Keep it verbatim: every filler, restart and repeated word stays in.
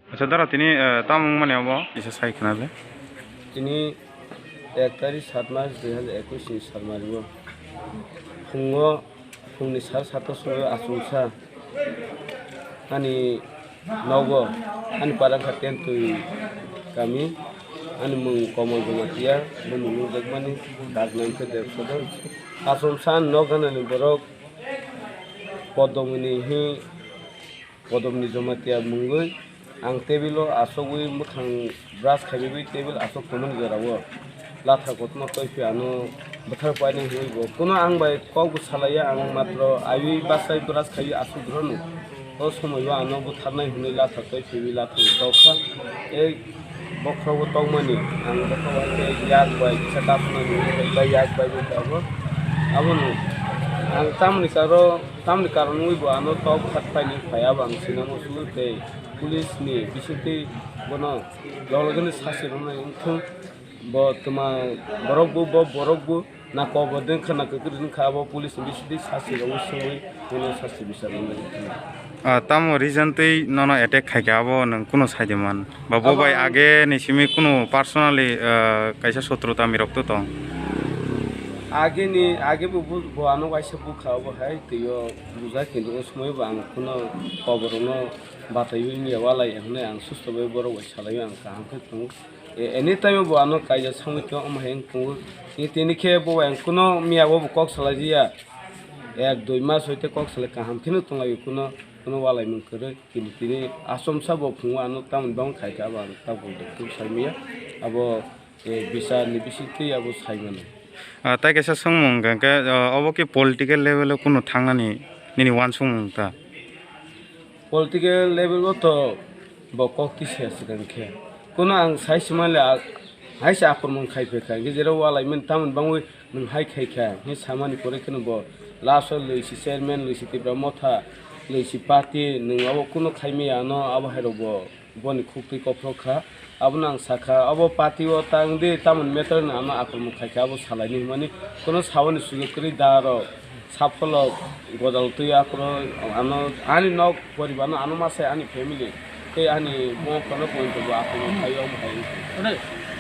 Acha dara tini, eh, tamo wngmani obo kisa sai khna le. Tini ek tarik sat mas dui hazar ekwis ni sal mari o phungo, phungni sal sat o somoio achomsa ani nogo, ani para wngkha Tentwi kami, ani mung Komol Jamatia, bini mung jakmani Dagnam khe Debsodor. Achomsa ani nok ganani borok Podomoni hi Podomoni Jamatia mungwi ang table o asogwi mwkhang brush khaibaiwi table asok tongmani jorao latha kotorma toiphi ano bwthar painai hinwi bo kuno ang bai kok bo salaiya, ang matro aiwi bachai brush khaiwi asok rwno. O somoio ano butharnai hinwi latha toiphiwi latha tokha. Ei Bokhorogo tongmani, ang bokhorogo hai khe yak bai kisa kasumani, bai yak bai bo abo. Abono ang tamni karo, tamni karon wngwi bo ano tok khat paini phai, abo ang sinamo su tei police ni bisingtwi bono log logni sasi rwna wngthung. Bo twma borok bo, bo borok bo. Na kobor din kha, na kwkri din kha, abo police ni bisingtwi sasi rogwi songwi bono sasi bichar rwna. Ah, tamo reason twi nono attack khaikha, abo nwng kuno saide man? Ba bo abo bai ang age ni simi kuno personally, ah, kaisa sotro tami rok to tong? Age ni, age bo, bo, bo ano waisa bukha obo hai, twi o bujak, kintu o somoi bo ang kuno kobor rokno bataiwi wngya walai hwnwi ang susto bai borok bai salaiwi ang kaham khe tongo. E, anytime bo ano kaijak sangwi tongo, omo hai wng tongo. Tini, tini khe bo ang kuno miya bo bo kok salai ya. Ek dui mas hoite kok salai kaham kheno tonglaio kuno, kuno walaimung kwrwi. Tini, tini achomsa bo phungo ano tamoni bang khai kha, abo ang tabuk de tub sai maya. Abo, e, bichar ni bisingtwi abo sai mano. Ah, tai kaisa swngmung hwnkha khe, ah, obo khe political level o kuno thangnani nini uansukmung ta? Political level o to bo kok tisa swkang khe. Kuno ang sai se manle, a-, hai se akromon khai phaikha. Hingke jera walaimani tamoni bangwi nwng hai khaikha hwnwi samani pore kheno bo last o lwi si chairman, lwi si Tipra Motha, lwi si party, nwng abo kuno khai maya ano abo hai rok bo boni khuktwi kophro kha. Abono ang sakha, abo party o tang di, tamoni matter no ano akromon khaikha, abo salaini hwnmani kuno saboni sujok kwrwi da rok. Sapholo gojal twi aphuru ano ani nok poribar no ano ma sai ani family tei ani buma phano poito bo aphuru phaio omo hai wngkha.